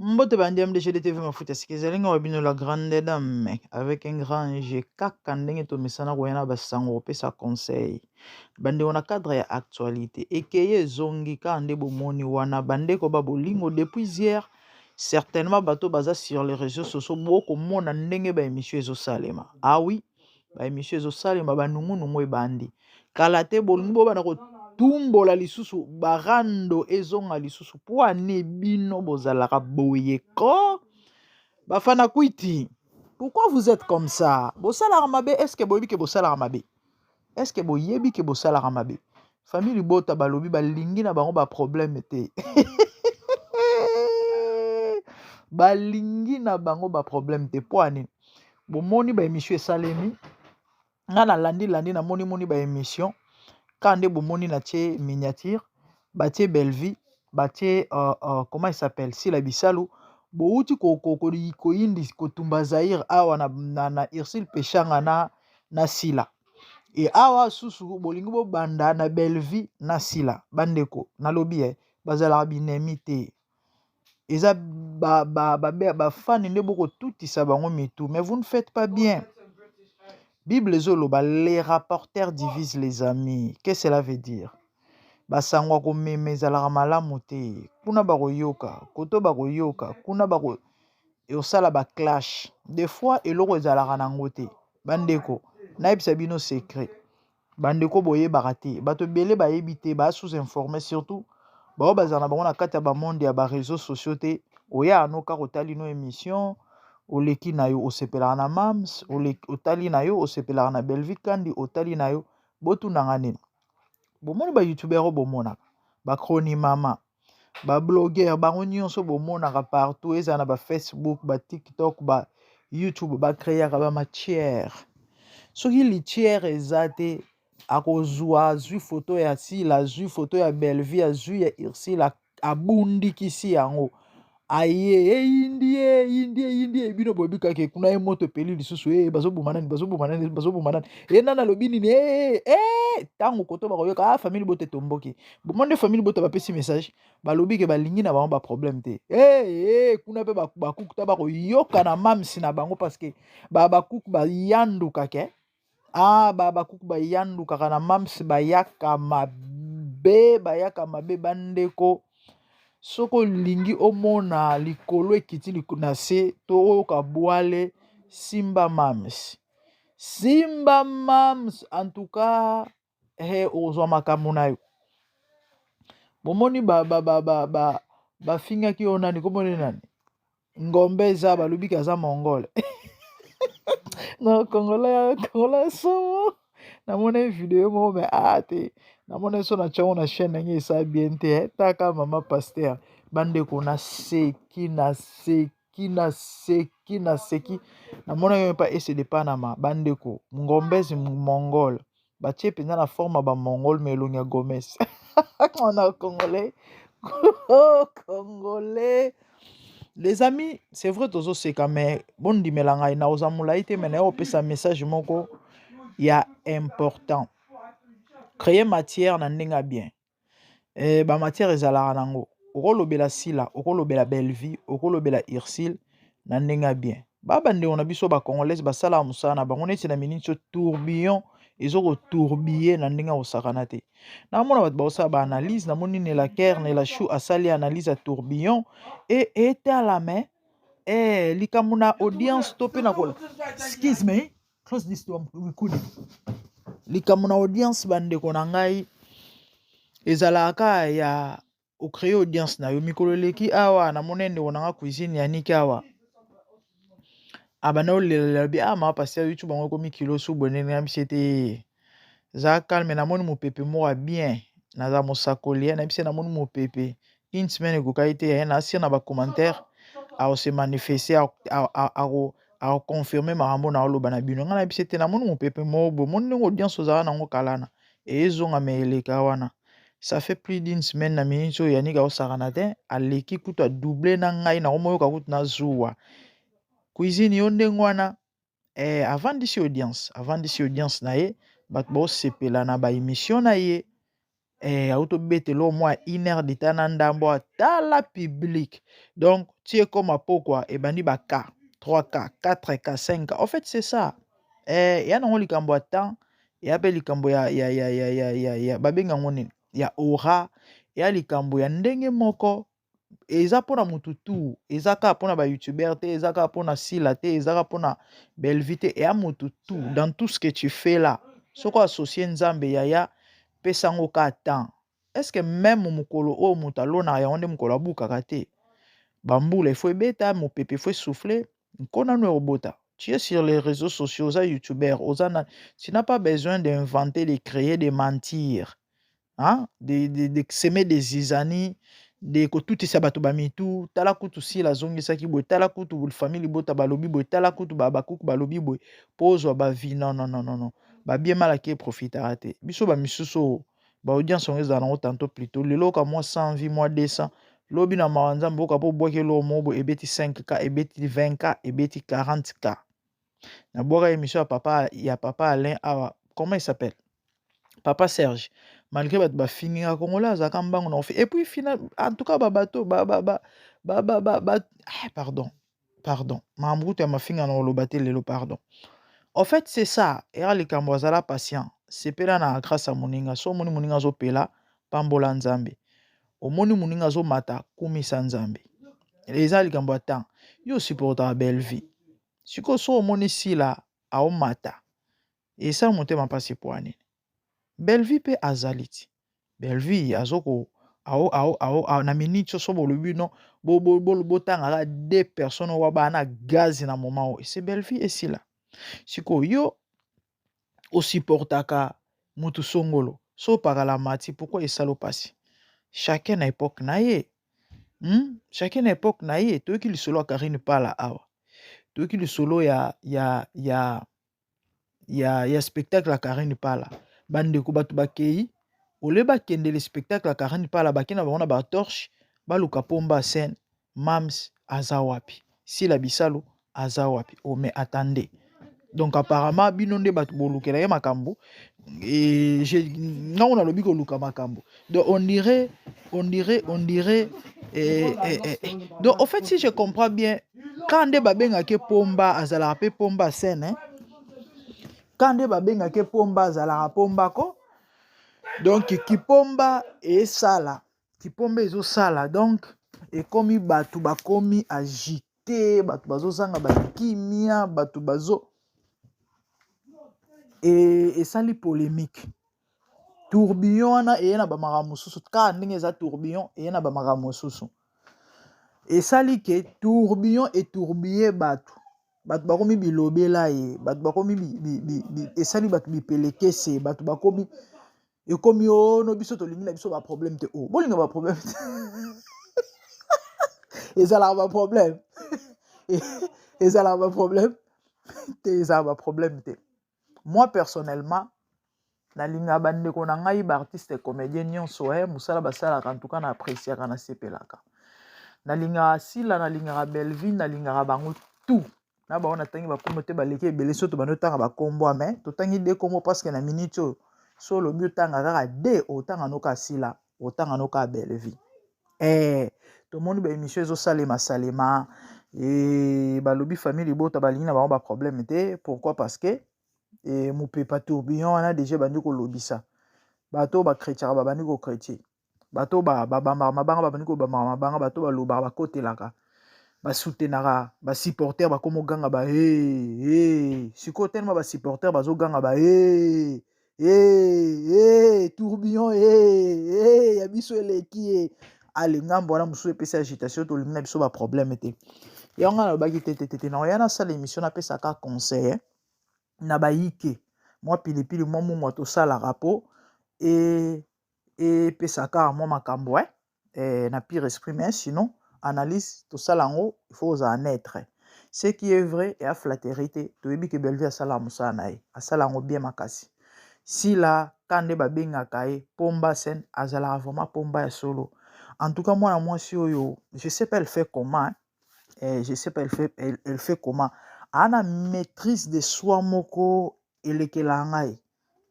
Mbote bandi MDGD TV mafuta sika ezali nga wa bino la grande dame avec un grand G kaka ndenge tomesana koya na basango kopesa conseil bandeko na cadre ya actualité ekeye ezongi kaka nde bomoni wana bandeko ba bolingo depuis hier certainement bato baza sur les réseaux sociaux bokomona ndenge ba émission ezosalema ah oui ba emission ezosalema banungunungu ebandi kala te bolingi bobanda kotumbola lisusu barando ezonga lisusu mpo ane bino bozalaka boye ko bafana kwiti pourquoi vous êtes comme ça bosalaka mabe est ce que boyebi ke bosalaka mabe est ce que boyebi ke bosalaka mabe famille libota balobi balingi na bango baproblème te balingi na bango baproblème te mpo ani bomoni ba emission esalemi nga nalandi landi namoni moni ba emission kaka nde bomoni natie miniature batie Bellevue batie comment il s'appelle Sila Bisalu bowuti koyindi kotumba Zaire awa na, na, na Ursule Peshanga na, na Sila e awa susu bolingi bobanda na Bellevue na Sila bandeko nalobi eh, bazalaka binemi te eza ba ba ba ba fan nde bokotutisa bango mitu mais vous ne faites pas bien bible ezoloba les rapporteurs divisent les amis que cela veut dire basango ya komema ezalaka malamu te kuna bakoyoka koto bakoyoka kuna bako osala ba clash des fois eloko ezalaka nango te bandeko nayebisa bino secret Bandeko boyebaka te bato ebele bayebi te ba sous informe surtout baoyo bazala na bango na kati ya ba monde ya ba reseaux sociaux te oya ano kaka otali no emission oleki na yo osepelaka na mams otali na yo osepelaka na Bellevue Kandi otali na yo botunanga nini bomoni ba youtubeur oyo bomonaka ba chronimama ba blogueur bango nyonso bomonaka partout ezala na ba facebook ba tiktok ba youtube ba créaka ba matière soki litière eza te akozwa azwi foto ya sila azwi foto ya bellevue azwi ya ursile abundikisi yango aye eyindi eyindi eyindi ye bino boyebi kaka kuna ye moto epeli lisusu e bazoboma nani bazoboma nani bazoboma nani ye nani alobi nini e ntango koto bakoyoka ah famille bote tomboki bomoni nde famille bota bapesi message balobi ke balingi na bango baproblème te hey, eh, hey, eh, kuna mpe bakuku ta bakoyoka na mamsi na bango parce que bakuku bayanduka ke ah, bakuku bayandukaka na mamsi bayaka mabe bayaka mabe bandeko soki olingi omona likolo ekiti na se to oyoka bwale simba mams simba mams en tout cas he okozwa makambo na yo bomoni bafingaki yo nani komoni nani ngombe eza balobi ke aza mongole non congolais congolais somo namoni video moko me a ah, te namoni so na tiango na chaîne ndenge esa bien te eh. taka mama pasteur bandeko naseki naseki naseki naseki namonaki yo mpa ese de panama bandeko ngombezi mongole batie mpenza na forme ya bamongol ma elongi ya gomes na congolais oh, congolais les amis c'est vrai tozoseka mais bondimela ngai nakoza molai te mais naye kopesa message moko ya important créer matière na ndenge ya bien Eh, ba matière ezalaka nango okolobela sila okolobela bellevue okolobela ursile na ndenge ya bien ba bandeko na biso ba congolaise basalaka mosala na bango neti na miniti oyo tourbillon ezo kotourbiye na ndenge ya kosakana te namona bato baosala ba analyse namoni nela ker nela chou asali analyse ya tourbillon e etala me eh, likambo na audience to mpe na kola excuse me Close this door, I'm recording. Likambo na audience bandeko na ngai ezalaka kaka ya ocree audience na yo mikolo eleki awa namoni ndeko na nga cuisine ya niki awa abanda olelalela lobi ah mama pasteur youtube yango ekomi kilo su boye ndenge nayebisi ete za calme namoni mopepe moko ya bien naza mosakoli nayebisi namoni mopepe une semaine ekokaki te yaye na sur na ba commentaire ako se manifester ako ako confirmer makambo na oloba na bino ngai nayebisi te namoni mopepe moko boye omoni ndenge audience ozalaka nango kalana ezonga me eleka wana ça fait plus d'une semaine na minute oyo Yannick aosakana te aleki kutu adouble na ngai nakomoyoka kutu na zuwa cuisine yo ndenge wana eh, avandisi audience avandisi audience na ye bato baosepela na ba émission na ye. Eh, auti obetela oyo mwa une heure de temps na ndambo atala public donc ti ekoma pokwa ebandi ba k 3 k 4 k 5 k. En fait, c'est ça. Eh, ya nango likambo ya temps, ya mpe likambo ya babenga yango nini, ya aura, ya likambo ya ndenge moko. Eza mpona motu tu, eza kaka mpona bayoutubeur te, eza kaka mpona Sila te, eza kaka mpona Bellevue te, eya motu tu. Dans tout ce que tu fais là, soki associe Nzambe, yaya, pesa yango ka temps. Est ce que même mokolo oyo moto alonaka yango nde mokolo abukaka te? Bambula efo ebeta, mopepe efo esouffle, nkona no ekobota. Tu es sur les réseaux sociaux, oza youtubeur, oza na, tu n'as pas besoin d'inventer, de créer, de mentir, hein? De semer des zizanies, de kotutisa bato bamitu. Tala kutu Sila azongisaki boye, tala kutu famille libota balobi boye, tala kutu babakuku balobi boye, mpo ozwa bavues. Non, non, non, non, non, babie malaki eprofitaka te. Biso bamisusu oyo baaudience yango ezala nango tantôt plutôt lelo oka mwa 100 vues, mwa 200, lobi na mawa Nzambe oka mpo obwaki eloko moko boye, ebeti 5 k, ebeti 20 k, ebeti 40 k. Nabwaka émission ya papa Alain awa, comment il s'appelle, papa Serge, malgré bato bafingi nga, Congolais azalaka mbango na ofi. Et puis final, en tout cas babato ba, ba, ba, ba, ba, ba, ba, ah, pardon, pardon, makambo kutu ya mafinga na koloba te lelo, pardon. En fait, c'est ça, eya likambo azala patient, sepela na grâce ya moninga. So omoni moninga azopela, pambola Nzambe. Omoni moninga azomata, kumisa Nzambe. Eza likambo ya temps. Yo osupportaka Bellevue, sikoyo so omoni Sila aomata, esala motema mpasi po nini? Bellevue mpe azali ti Bellevue azoko ao na minute so bolobi no botangaka deux personnes oyo baa na gaz na moment oyo, c'est Bellevue. Esila sikoyo, yo osupportaka mutu songolo, so opakala mati, pourquoi esala mpasi? Chacun na époque na ye, Chacun na époque na ye. Toyoki lisolo ya Karine Pala awa, toyoki lisolo ya spectacle ya Karine Pala. Bandeko, bato bakei ole bakendele spectacle ya Karine Pala, bakei na bango na batorche, baluka pomba scène. Mams aza wapi? Sila Bisalo aza wapi? Oh, mais attendez, donc apparemment bino nde bato bolukela ye makambo. Ngango nalobi koluka makambo, donc on dirait eh. Donc au fait, si je comprends bien, quand nde babengaki pomba, azalaka mpe pomba scène, eh? Quand nde babengaki pomba, azalaka pomba ko. Donc kipomba esala, kipomba ezosala. Donc ekomi bato bakomi agité, bato bazozanga bakimia, bato bazo esali polémique. Tourbillon wana eye na bamakambo mosusu, kaka ndenge eza tourbillon, eye na bamakambo mosusu, esali ke tourbillon etourbille bato. Bato bakomi bilobela ye, bato bakomi esali bato bipelekese, bato bakomi ekomi ono. Biso tolingi na biso baproblème te. O bolinga baproblème te, ezalaka baproblème, ezalaka baproblème te, ezalaka baproblème te. Moi personnellement, nalingaka bandeko na ngai baartiste comédien nyonso, e mosala basalaka, en tout cas na appréciaka, nasepelaka. Nalingaka Sila, nalingaka Belleville, nalingaka bango tout. Na bango natangi bakombo te, baleki ebele. So tobandi otanga bakombo, mais totangi de kombo parce que na minute oyo, so olobi otanga kaka de, otanga noka Sila, otanga noka Belleville. Tomoni baémission ezosalema salema e, balobi famille libota balingi na bango baproblème te. Pourquoi? Parce que mopepa tourbillon wana déjà ebandi kolobisa bato oyo bachrétiaka, babandi kochrétie, bato babambaka mabanga, babandi kobambaka mabanga, bato balobaka, bakotelaka, basoutenaka, basupporter bakoma oganga ba e. Sikoyo telema, basupporter bazoganga ba e e, tourbillon e ya biso eleki ye. Ale, ngambo wana mosusu epesi agitation. Tolingi na biso baproblème te. Yango nga nalobaki te, te, te, te, na oya nasala émission, napesaka conseil na bayike, mwa pilipili, mwa mungwa tosalaka mpo epesaka mwa makambo na pire esprit. Mais sinon, analyse tosala yango, il faut ozala neutre. Ce qui est vrai, eya flatterie te. Toyebi ke Bellevue asalaka mosala na ye, asala yango bien makasi. Sila ka nde babengaka ye pomba scène, azalaka vraiment pomba ya solo. En tout cas, mwana mwasi oyo, je sais pas elle fait comment, je sais pas elle fait comment, aa na maîtrise de soi moko elekela ngai.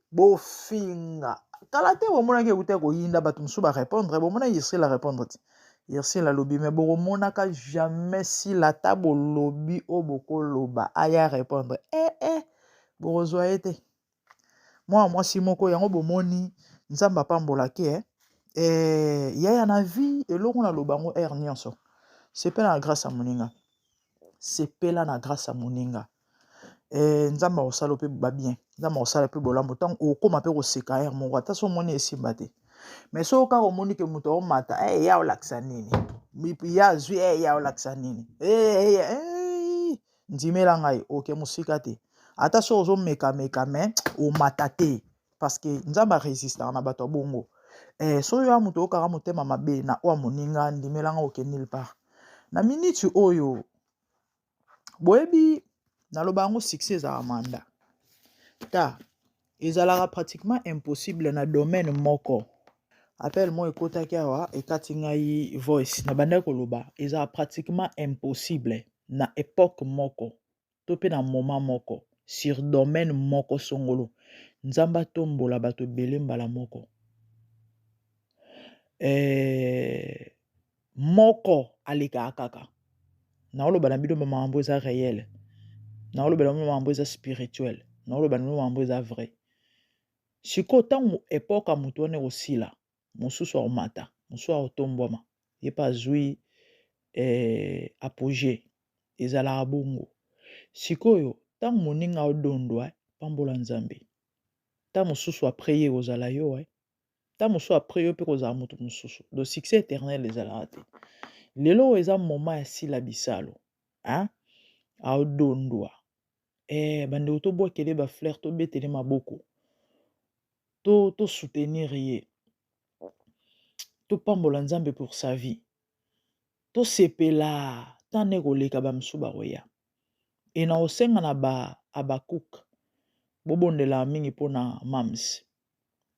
Bofinga Kala te bomonaki ekuta koyinda, bato mosusu barépondre. Bomonaki Ursule arépondre te. Ursule alobi me bokomonaka jamais Sila, ata bolobi oyo bokoloba, aya répondre. Eh, eh, bokozwa ye te. Mwana mwasi moko yango bomoni, Nzambe apambolaki eh? Eh, yaya na vie, eloko naloba yango heure nyonso: sepela na grâce ya moninga, sepela na grâce ya moninga. Eh, Nzambe akosala mpe babien, Nzambe akosala mpe bolamu. Ntango okóma mpe koseka heure moko, ata so omoni esimba te, mais soki kaka omoni ke moto aomata, eh, ya olakisa nini? Ya azwi, eh, ya olakisa nini? Eh, eh, ndimela ngai, oke mosika te. Ata soki ozomekameka, me omata te, parce que Nzambe arésistaka na bato ya bongo. Eh, soki oya moto oyokaka motema mabe na oyo moninga, ndimelanga, oke nulle part. Na miniti oyo boyebi, naloba yango, succès ezalaka manda ta, ezalaka pratiquement impossible na domaine moko. Appel moko ekotaki awa, ekati ngai voice. Na bandaki koloba, ezalaka pratiquement impossible na époque moko to mpe na moment moko, sur domaine moko songolo, Nzambe atombola bato ebele mbala moko. Moko alekaka kaka. Naoloba na bino bamakambo eza réel, naolobela bino makambo eza spirituel, naoloba na bino makambo eza vrai. Sikoyo, ntango époque ya moto wana ekosila, mosusu akomata, mosusu akotombwama, ye mpe azwi apogée. Ezalaka bongo. Sikoyo, ntango moninga odondwa, pambola Nzambe. Ntango mosusu après ye kozala yo, ntango mosusu après yo mpe kozala moto mosusu. Donc succès éternel ezalaka te. Lelo oyo eza moment ya Sila Bisalo, hein? Aodondwa. Bandeko, tobwakele bafleur, tobetele maboko, tosoutenir to ye, topambola Nzambe pour sa vie, tosepela. Ntango ekoleka, bamosusu bakoya. E na kosenga na ba Abakuk, bobondela mingi mpona mams,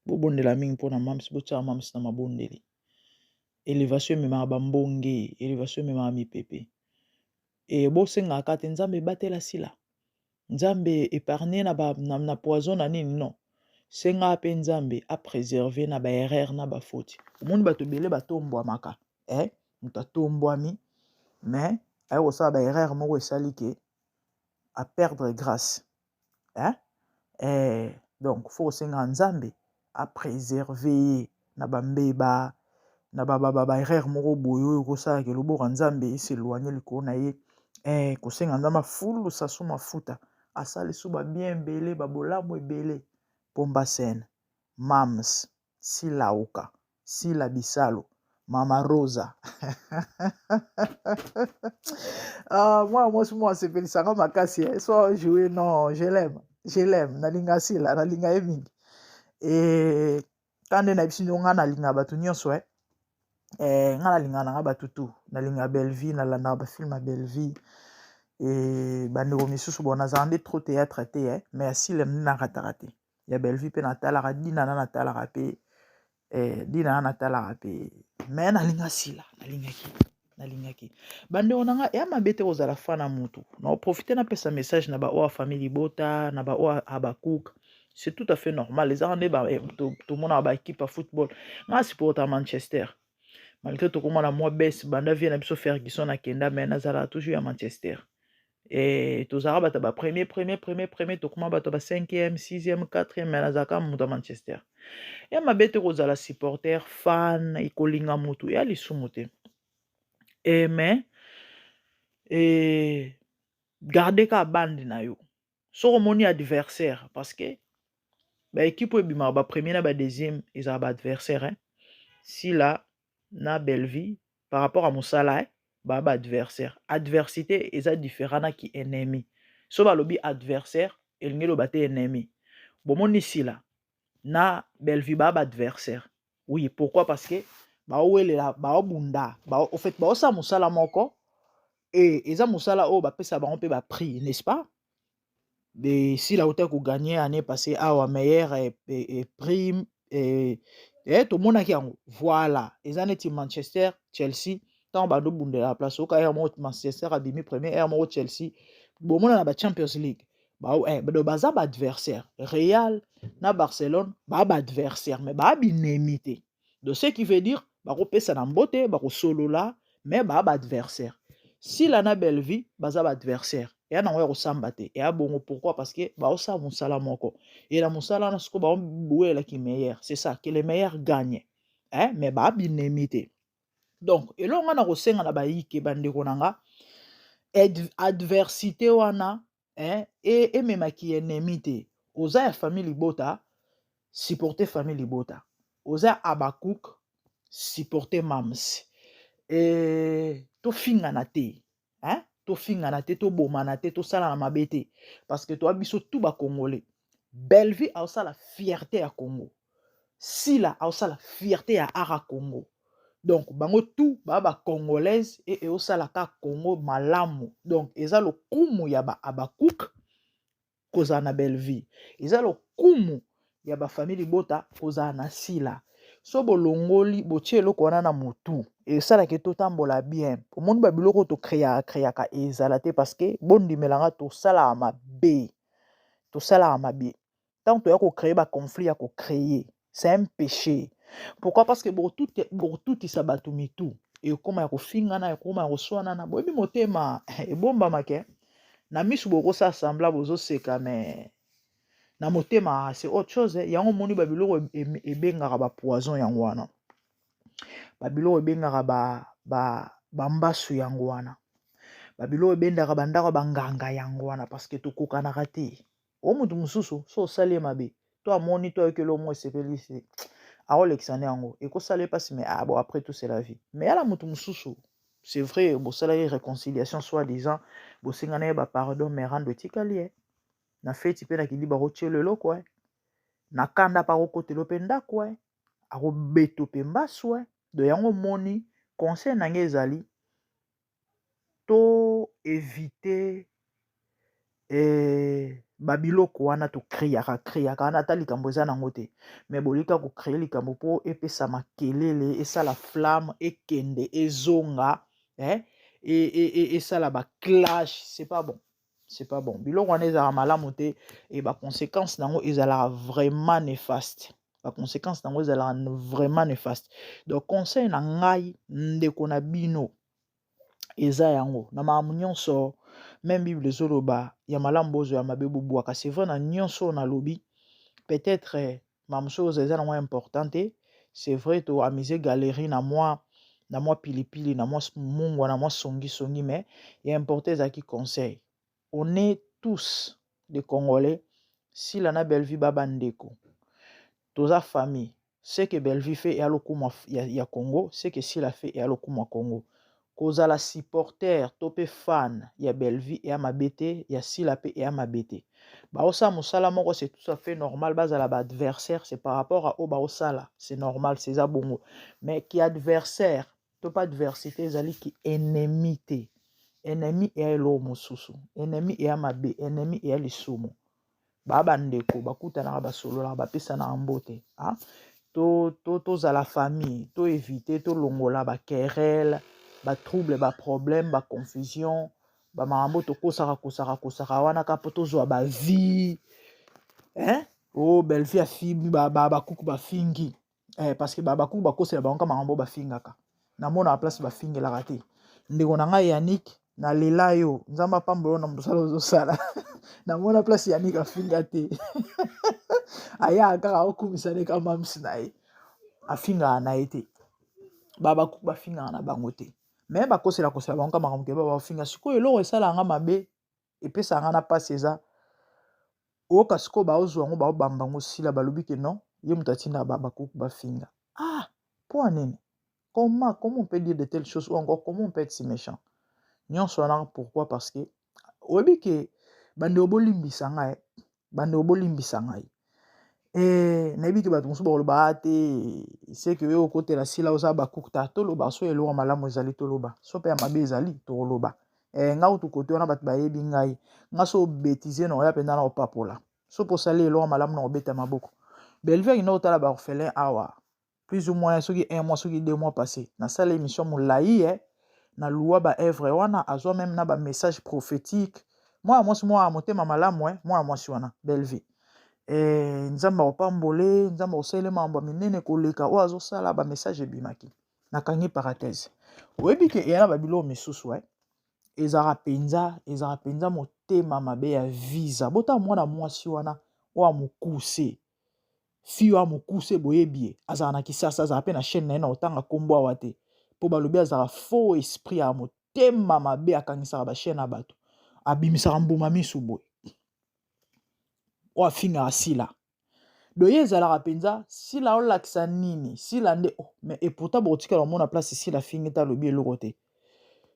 bobondela mingi mpona mams, botiaka mams na mabondeli. Élévation ememaka bambonge, élévation ememaka mipepe. E bosengaka te Nzambe ebatela Sila, Nzambe épargne na poison na nini. Non, sengaka mpe Nzambe apréserve na baerreur, na bafoti. Omoni bato ebele batombwamaka, eh? Moto atombwami, mais aye kosala baerreur moko, esali ke aperdre grâce, eh? Eh, donc faut kosengaka Nzambe apréserve ye na bambeba, na baerreur moko boye oyo ekosalaka loboko ya Nzambe es'éloigne likolo na ye. Eh, kosenga Nzambe afulusa so mafuta, asali so babien ebele, babolamu ebele. Pomba scène, mams Silauka, Sila Bisalo, Mama Rosa. Ah, mwana mwasi moko asepelisanga makasi, eh. So joue, non, je l'aime, je l'aime. Nalinga Sila, nalinga ye mingi. E ka nde na biso, nga nalinga bato nyonso, eh. Eh, nga nalingaka nanga bato tu. Nalinga Bellevie, nalandaka bafilm ya Bellevie e bandeko misusu. Bon, nazala nde trop théâtre te, eh, mais asile nde nakataka te. Ya Bellevie mpe natalaka, Dinana natalaka mpe, eh, Dinana natalaka mpe, mais nalinga Sila. Nalingaki bandeko na nga. Eya mabe te kozala fan na motu. Na oprofite napesa message na baoyo ya famille libota, na baoyo Abakouk. C'est tout à fait normal. Ezaka nde tomonaka baéquipe ya football. Nga supporter Manchester, malgré tokomona mwa baisse banda vie na biso Ferguson akenda, mais nazalaka toujours ya Manchester. E tozalaka bato ba premier, premier, premier, premier, tokoma bato ba 5e, 6e, 4e, mais nazalaka moto ya Manchester. Ya mabe te kozala supporter, fan, ekolinga motu ya lisumu te. E mais e garde kaka bande na yo. Soki omoni adversaire, parce que baéquipe oyo ebimaka bapremier na badeuxième ezala baadversaire, hein? Sila na Bellevie, par rapport à mosala, eh? Baa baadversaire. Adversité eza différent na ki ennemi. So balobi adversaire, elingi eloba te ennemi. Bomoni Sila na Bellevie baa baadversaire, oui. Pourquoi? Parce que baowelela, baobunda, au fait baosala mosala moko. E eza mosala oyo bapesa bango mpe baprix, n'est-ce pas? De Sila auta kogagner année passée awa meilleur prime, tomonaki yango. Voilà, eza neti Manchester, Chelsea. Ntango bandobundela place, oyoka heure moko Manchester abimi premier, heure moko Chelsea. Bomona na bachampions League. Ba, eh, donc baza ba adversaire. Real na Barcelone ba ba adversaire mais ba binemi te. Donc ce qui veut dire bakopesa na mbote, bakosolola mais ba ba adversaire. Sila na Bellevue baza ba adversaire. Eya nango ya kosamba te. Eya bongo pourquoi? Parce que baosala mosala moko. Et na mosala wana sikoyo baobuelaki meilleur. C'est ça, que le meilleur gagne. Eh, mais ba binemi te. Donc eloko nga na kosenga na bayike bandeko na nga, adversité wana eh, ememaki ennemi te. Oza ya famille libota, supporter famille libota. Oza Habakuk, supporter mams. E, tofingana te, hein? Tofingana te, tobomana te, tosalana mabe te, parce que toa biso tout bacongolais. Bellevue aosala fierté ya Congo, Sila aosala fierté ya ara Congo. Donc bango tout baa bacongolaise e eosalaka Congo malamu. Donc eza lokumu ya ba Habakuk kozala na Bellevue, eza lokumu ya bafamille libota kozala na Sila. So bolongoli botie eloko wana na motu, esalaka totambola bien. Omoni babiloko oyo tocréaka créaka ezala te, parce que bondimelanga, tosalaka mabe, tosalaka mabe ntango toya kocréer baconflit ya kocréer. C'est un péché. Pourquoi? Parce que bokotutisa bato mitu, ekóma ya kofingana, ekóma ya koswanana. Boyebi motema ebombamake na misu, bokosala semblant bozoseka, mais na motema c'est autre chose. Yango omoni babiloko ebengaka bapoison yango wana, babiloko ebengaka bambasu yango wana, babiloko ebendaka bandako ya banganga yango wana, parce que tokokanaka te. O motu mosusu so osali ye mabe to amoni to ayokeli omo esepelisi, akolekisa nde yango, ekosala ye mpasi, mais ah bon, après tout c'est la vie. Mais yala motu mosusu, c'est vrai, bosalaki réconciliation soi disant, bosengana ye bapardon, mais rando etikali ye na feti mpe na kiliba, akotiela eloko e na kanda mpe akokotela mpe ndako e akobeto mpe mbasu e. Do yango omoni, conseil na ngai ezali to éviter babiloko wana tocréaka créaka wana. Ata likambo eza nango te, mais bolika kocréer likambo mpo epesa makelele, esala flamme, ekende ezonga, eh? Esala baclash. C'est pas bon, c'est pas bon. Biloko wana ezalaka malamu te e baconséquence nango ezalaka vraiment néfaste, baconséquence nango ezalaka vraiment néfaste. Donc conseil na ngai, ndeko na bino, eza yango na makambo nyonso. Même Bible ezoloba ya malamu bozwa, ya mabe bobwaka. C'est vrai, na nyonso oyo nalobi, peut-être makambo mosusu eza nango important te. C'est vrai, toamuser galerie na mwa pilipili, na mwa mungwa, na mwa songisongi, mais ya important ezalaki conseil. On est tous des Congolais. Sila na Bellevue ba bandeko, toza famille. Ce que Bellevue fait eya lokumu ya Congo, ce que Sila fait eya lokumu ya Congo. Kozala supporter to mpe fan ya Bellevue eya mabe te, ya Sila mpe eya mabe te. Baosala mosala moko, c'est tout à fait normal bazala baadversaire. C'est par rapport à oyo baosala, c'est normal, c'est eza bongo. Mais ki adversaire to mpe adversité ezali ki ennemi te. Ennemi eya eloko mosusu, ennemi eya mabe, ennemi eya lisumu. Baa bandeko, bakutanaka, basololaka, bapesanaka mbote. Tozala famille, toéviter, tolongola baquerelle, batrouble, baproblème, baconfusion, bamakambo tokosaka kosaka kosaka wana kaka mpo tozwa bavie, hein? O oh, Bellevue afingi, bakuku bafingi parce que bakuku bakosela bango ka makambo bafingaka. Namonaka place bafingelaka te. Ndeko na ngai Yannick, nalela yo, Nzambe apambola yo na mosala ozosala. Namona place Yannick afinga te. Ayaka kaka okumisa neka mamsi na ye, afingaka na ye te. Babakuku bafingaka na bango te, mais bakosela kosela bango ka makambo keba bafinga. Sikoyo eloko esalaka nga mabe, epesaka nga na mpasi, eza oyoka sikoyo baozwa yango, baobamba yango Sila, balobi ke non, ye moto atindaka bakuku bafinga. Ah, mpo ya nini? Comment on peut dire de telles choses ou encore comment on peut être si méchant? Nyonso wana pourquoi? Parce que oyebi ke bandeko bolimbisa ngai, bandeko bolimbisa ngai. Nayebi ke bato mosusu bakoloba a te seke oyo okotela Sila, oza bakuku ta. Toloba so eloko malamu ezali, toloba so mpe ya mabe ezali, tokoloba. Nga kutu kote wana bato bayebi ngai, nga so obétise na oya mpenza na opapola. So mpo osali eloko malamu, na kobeta maboko. Bellevue akenda kotala baorphelin awa plus ou moins soki un mois, soki 2 mois passé. Nasala émission molai na luwa baœuvre wana, azwa même na bamessage prophétique. Mwana mwasi mwa motema malamu, eh? Mwana mwasi wana Bellevue, eh, Nzambe akopambole, Nzambe akosalele makambo ya minene koleka oyo azosala. Bamessage ebimaki. Nakangi parenthèse. Oyebi ke eya na babiloko misusu, eh? Ezalaka mpenza motema mabe ya visa. Botala mwana mwasi wana oyo ya mokuse, fille oyo ya mokuse, boyebi ye, azala na Kisasa, azala mpe na chaîne na ye. Na kotanga nkombo awa te mpo balobi azalaka faux esprit ya motema mabe, akangisaka bachaîne ya bato, abimisaka mbuma misu boye, oyo afingaka Sila. Doye ezalaka mpenza Sila olakisa nini? Sila nde, oh, mais et pourtant bokotikala omona place Sila afingi te, alobi eloko te.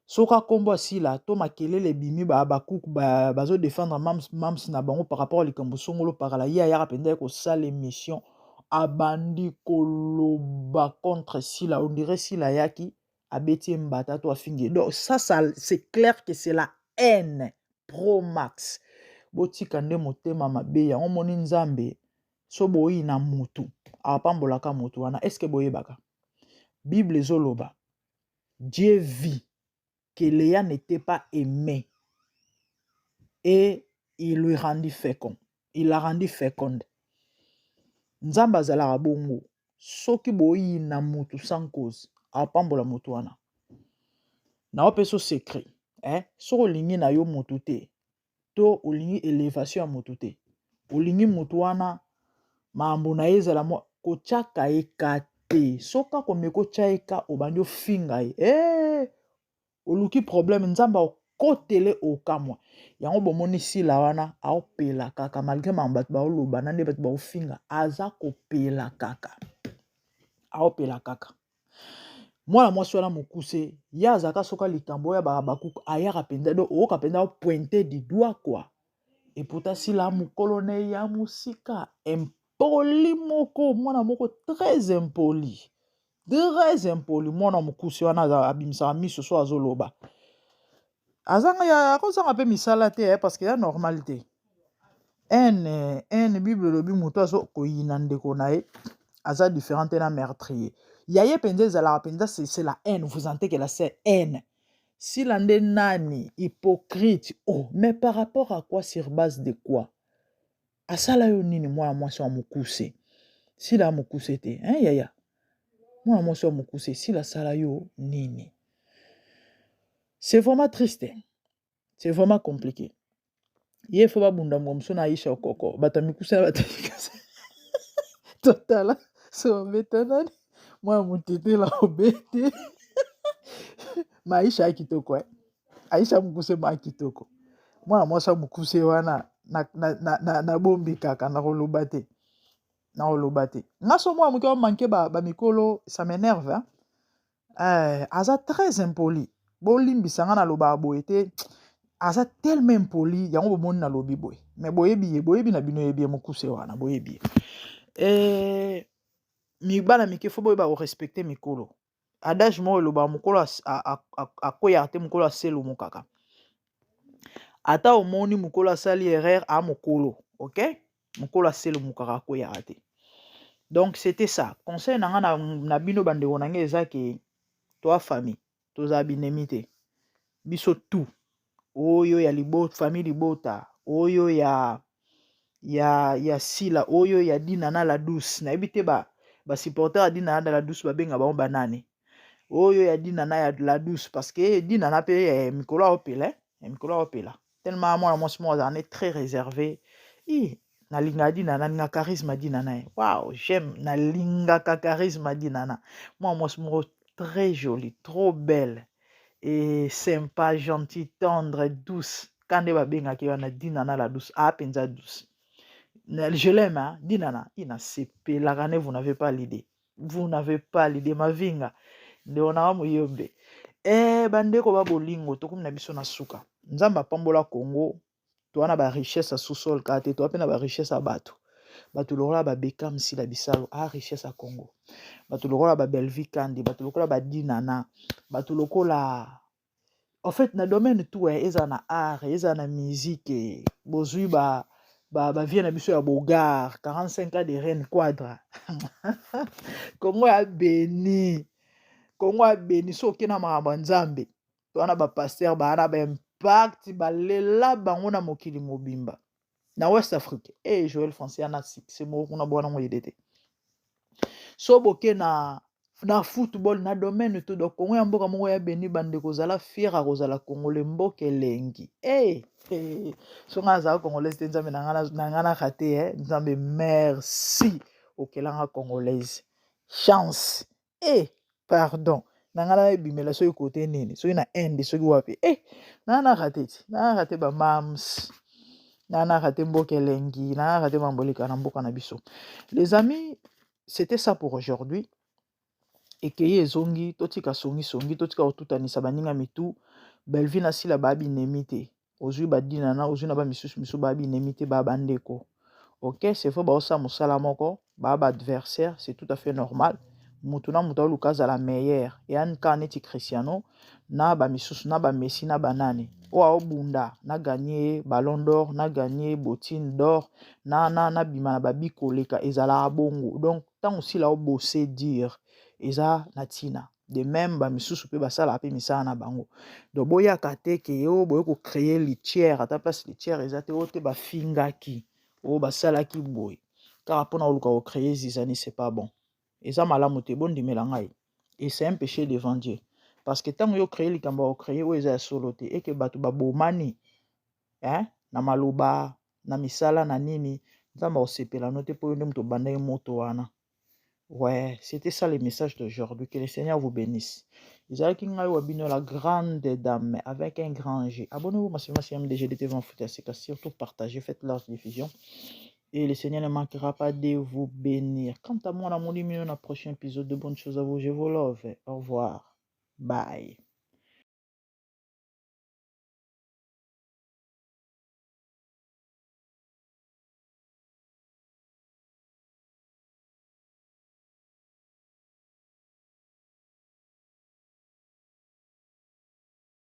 Soki akombo ya Sila to makelele ebimi, bakuku bazodefendre mams, mams na bango par rapport likambo songolo pakala, ye ayaka mpenza ye kosala émission, abandi koloba contre Sila. On dirait Sila ayaki abeti ye mbata to afingi ye. Donc ça c'est clair que c'est la haine pro max. Botika nde motema mabe yango. Moni Nzambe, so boyina mutu, apambolaka mutu wana. Est-ce boyebaka Bible ezoloba: Dieu vit que Léa n'était pas aimée et il lui rendit fécond, il la rendit féconde. Nzambe azalaka bongo. Soki boyina mutu sans cause, apambola mutu wana. Naopesa secret, eh? Soki olingi na yo mutu te to olingi élévation ya motu te, olingi motu wana makambo na ye ezala mwa kotiaka ye ka te, soki akomeka otya ye ka, obandi ofinga ye, eh, oluki problème. Nzambe akotele okamwa yango. Bomoni Sila wana aopela kaka malgré makambo bato baoloba na nde bato baofinga, aza kopela kaka, aopela kaka. Mwana mwasi wana mokuse, ye azalaka soki likambo oyo bakuku ayaka mpenza, donc oyoka mpenza pointe du doigt quoi. Et pourtant Sila mokolo na ye ya mosika, impoli moko, mwana moko très impoli, très impoli. Mwana mokuse wana abimisaka miso so azoloba, azanga, akozanga mpe misala te, eh, parce que ya normal te. Haine, haine, Bible elobi moto azo koyina ndeko na ye aza différent te na meurtrier. Ya ye mpenza ezalaka mpenza, c'est la haine. Vous sentez que la c'est haine. Sila nde nani? Hypocrite. Oh, mais par rapport à quoi? Sur base de quoi? Asala yo nini, mwana mwasi wa mokuse? Sila ya mokuse te, hein, yaya? Mwana mwasi wa mokuse, Sila asala yo nini? C'est vraiment triste, c'est vraiment compliqué. Ye fo babunda mbwa mosusu na Aisha Okoko. Bato ya mikuse na bato ya mikuse, totala so babeta nani. Mwana motetela obete ma Aisha ya kitoko, eh? Aisha mokuse ma kitoko. Mwana mwasi ya mokuse wana nabombi kaka, nakoloba te, nakoloba te. Nga so mwana moke omanke bamikolo, ça m'énerve, hein? Eh, aza très impoli. Bolimbisa nga, nalobaka boye te. Aza tellement impoli, yango bomoni nalobi boye. Mais boyebi ye, boyebi na bino, yebi ye mokuse wana, boyebi ye. Eh, bana mike fo boyeba korespecte mikolo. Adage moko elobaka: mokolo akweyaka te, mokolo aselumu kaka. Ata omoni mokolo asali erreur, a mokolo, ok, mokolo aselumu kaka, akweyaka te. Donc c'était ça conseil na nga na bino bandeko na ngai. Eza ke toa famille, tozala binemi te. Biso tout oyo ya famille libota, oyo ya Sila, oyo ya Dina na la douce, nayebi te basupporter ya Dina na la douce babenga bango banani, oyo ya Dina na ya la douce, parce que Dina na mpe mikolo aopela, eh, mikolo aopela tellement. Mwana mwasi moko azala ne très réservé. I nalingaka Dina, nalingaka charisme Dina na ye. Wow, j'aime, nalingaka charisme Dina na. Mwana mwasi moko très jolie, trop belle et sympa, gentil, tendre, douce. Ka nde babengaki wana Dina na la douce, aa mpenza douce. Je l'aime, hein? Dina na ina sepelaka ne, vous n'avez pas l'idée, vous n'avez pas l'idée. Mavinga ndeko na wa moyombe. E bandeko ba bolingo, tokomi na biso na suka. Nzambe apambola Congo. Toza na barichesse ya sous-sol kaka te, toza mpe na barichesse ya bato. Bato lokola babekam Sila Bisalo a richesse ya Congo, bato lokola babelvi Kandi, bato lokola badinana, bato lokola, en fait, na domaine tout, eh, ezala na art, ezala na musique. Bozwi ba bavie na biso ya Bogar, 45 ans de reine Quadra. Congo ya beni, Congo ya beni. So okei na makambo ya Nzambe, toza na bapasteur baa na impact, balela bango na mokili mobimba, na West Afrique. E Joel Français ana succès moko kuna, bwana ngo yede te. So boke na football, na domaine tout. Donc Kongo ya mboka moko ya beni. Bandeko, ozala fier ya kozala Congolais, mboka elengi. Hey, hey. So ngai azala Congolaise te, Nzambe na ngai naka te, eh? Nzambe, merci, okelanga Congolaise, chance. E pardon na ngai, nayebimela soki kote nini, soki na Inde, soki wapi. E naa naka te, ti naa te bamams, naa naka te mboka elengi, naa naka te mambo eleka na mboka na biso. Les amis, c'était ça pour aujourd'hui. Ekei ezongi, totika songisongi, totika kotutanisa baninga mitu. Belvi na Sila baa binemi te. Ozwi badinana, ozwi na bamisusu misusu, baa binemi te, baa bandeko. Ok, c'est vrai, baosala mosala moko, baa baadversaire, c'est tout à fait normal. Mutu na moto aoluka azala meilleur. Eyani kaka neti Cristiano na bamisusu, na bamessi, na banani oyo aobunda na gagner Ballon d'Or, na gagner Bottine d'Or, na bima na babi koleka. Ezalaka bongo. Donc ntango Sila obose dire, eza na ntina. De même, bamisusu mpe basalaka mpe misala na bango. Donc boyaka te ke oyo boye kocréer litière, ata place litière eza te. Oyo te bafingaki, oyo basalaki boye kaka mpona koluka kocréer zizanie, c'est pas bon, eza malamu te. Bondimela ngai, et c'est un péché devant Dieu, parce que ntango yo créer likambo ya kocréer oyo eza ya solo te, eke bato babomani, eh? Na maloba, na misala, na nini, Nzambe akosepela no te, mpo yo nde moto obandaki moto wana. Ouais, c'était ça le message d'aujourd'hui. Que le Seigneur vous bénisse. Ezalaki ngai wa bino, la grande dame avec un grand G. Abonnez-vous massivement sur MDG TV en foot, surtout partagez, faites large diffusion. Et le Seigneur ne manquera pas de vous bénir. Quant à moi, la mon dans le prochain épisode, de bonnes choses à vous. Je vous love. Au revoir. Bye.